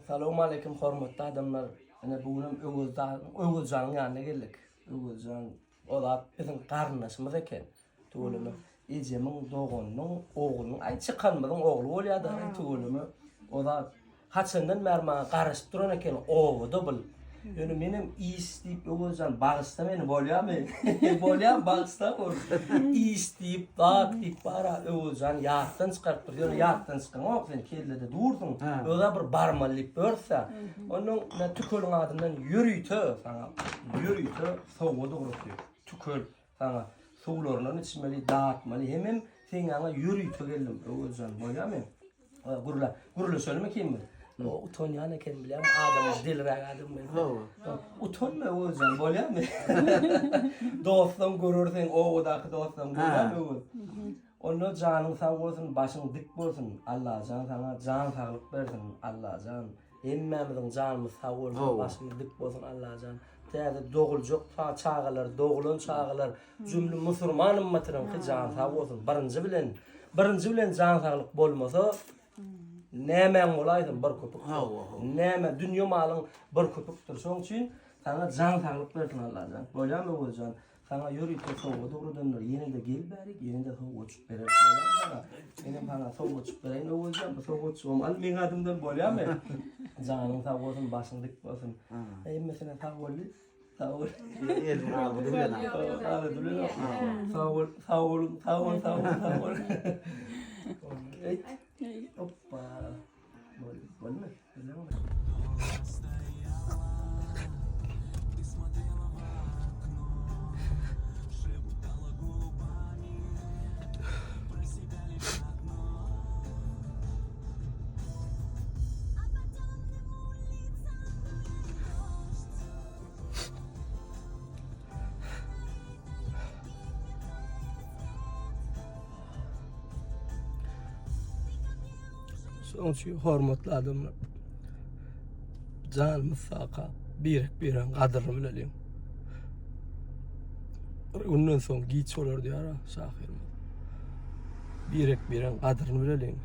Salowmaleýkim hormatly adamlar. Ine bu günem Öwezjan, Öwezjanyň ýanyna geldik. Öwezjan o zat biziň garyndaşymyz eken. Tüweleme ejemiň doganynyň oglunyň, aý çykanymyzyň ogly bolýar-da, tüweleme. O zat Haçandan bäri maňa garaşyp duran eken obada bul. Ýöne menem iş diýip Öwezjan bagyşla meni bolýamy? Bolýamy bagyşla ol. Iş diýip zat diýip bara Öwezjan ýatdan çykarypdyr. Ýöne ýatdan çykaňok sen kellede dursuň. Özä bir barmaly diýip ýörse. Onnoň men Tükeliň adyndan ýörite saňa ýörite sowgat ugratdy. Tükel saňa suwlaryndan içmeli, datmaly hemem seň ýaňa ýörite geldim Öwezjan bolýamy? Gürle, gürleşelimi kim? O utanýan eken bilýän adam deliräk adam men. Hawa. Utanma Öwezjan bolýarmy? Dostlaň görer sen obadaky dostlaň görýärmi Öwez? Onda janyň sag bolsun, başyň dik bolsun. Allajan saňa jan saglyk bersin. Allajan hemmämiziň janymyz sag bolsun, başymyz dik bolsun Allajan. Täze doguljak çagalar, doglan çagalar Jümle musurman ymmatynyňky jan sag bolsun. Birinji bilen, birinji bilen jan saglyk bolmasa, nämäň bolaýsyn bir köpük. Hawa, hawa. Näme dünýe malyň bir köpükdir. Şoň üçin saňa jan saglyk bersin Allajan. Bolýamy Öwezjan? Saňa ýörite sowgat ugradanlar. Ýene-de gel bärik, ýene-de sowgatjyk bereris. Bolýamy saňa? Menem saňa sowgatjyk bereýin Öwezjan. Bu sowgatjygam al meň adymdan bolýamy? Janyň sag bolsun, başyň dik bolsun. Hemmesine sag bol diý. Sag bol. Elini aldy bilen. Aldy bilen. Sag bol, sag bol, sag bol, sag bol, sag bol. Hoppa. Bol, bolmy? Bolmy? Şonuň üçin hormatly adamlar janymyz saka birek biregiň gadyryny bileliň. Bir günden soň giç bolar diýär şahyrymyz. Birek biregiň gadyryny bileliň.